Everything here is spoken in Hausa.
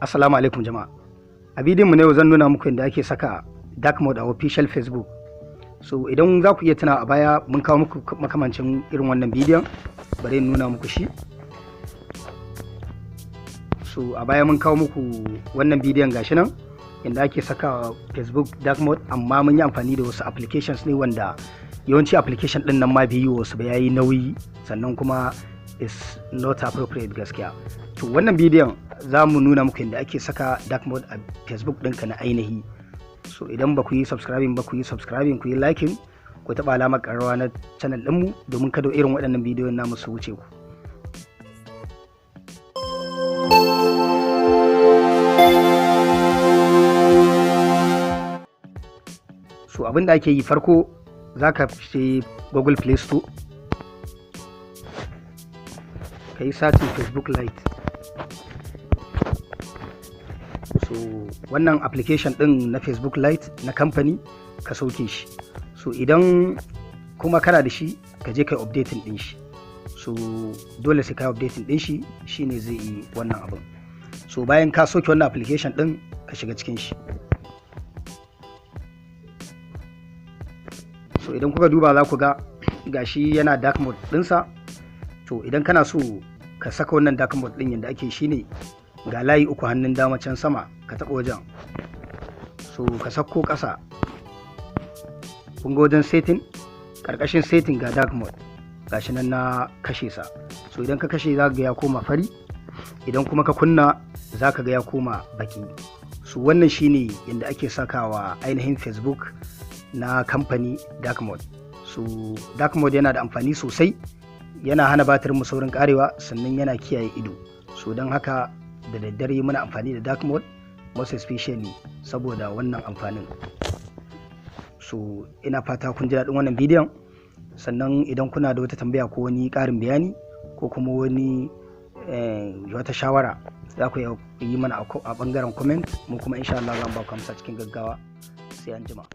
Assalamu alaikum jama'a. A bidiyon mu na yau zan nuna muku yadda ake saka dark mode a official Facebook. So idan za ku iya tuna a baya mun kawo muku makamancin irin wannan bidiyon, bari in nuna muku shi. So a baya mun kawo muku wannan bidiyon gashi nan yadda ake saka Facebook dark mode, amma mun yi amfani da wasu applications ne wanda yawanci application din nan ma bai yi wasu ba, yayi nauyi sannan kuma is not appropriate gaskiya. To wannan bidiyon za mu nuna muku yadda ake saka dark mode a Facebook ɗinka na ainihi. So idan ba ku yi subscribing ba, ku yi subscribing, ku yi liking, ku taɓa alamar ƙararrawa na channel ɗinmu domin kada irin waɗannan bidiyon namu su wuce ku. So abin da ake yi farko, za ka fi Google Play Store, ka yi searching Facebook Lite. So wannan application din na Facebook Lite na kamfani, ka sauke shi. So idan kuma kana da shi, ka je ka yi updating din shi. So dole sai ka yi updating din shi, shine zai yi wannan abin. So bayan ka sauke wannan application din, ka shiga cikin shi. So idan kuka duba za ku ga gashi yana dark mode dinsa. To idan kana so ka saka wannan dark mode din, yadda ake shine ga layi uku hannun dama can sama, ka taɓa wajen. So ka sako ƙasa, kun ga wajen setting, ƙarƙashin setting ga dark mode, gashi nan na kashe sa. So idan ka kashe, za ga ya koma fari, idan kuma ka kunna za ka ga ya koma baki. So wannan shine yadda ake sakawa ainihin Facebook na kamfani dark mode. So dark mode yana da amfani sosai, yana hana batirin mu saurin karewa, sannan yana kiyaye ido. So don haka da daddare muna amfani da dark mode, most especially saboda wannan amfanin. So ina fata kun ji daɗin wannan bidiyon. Sannan idan kuna da wata tambaya ko wani ƙarin bayani ko kuma wani wata shawara, za ku yi mana a ɓangaren comment, mu kuma insha Allah za mu ba ku amsa cikin gaggawa. Sai an jima.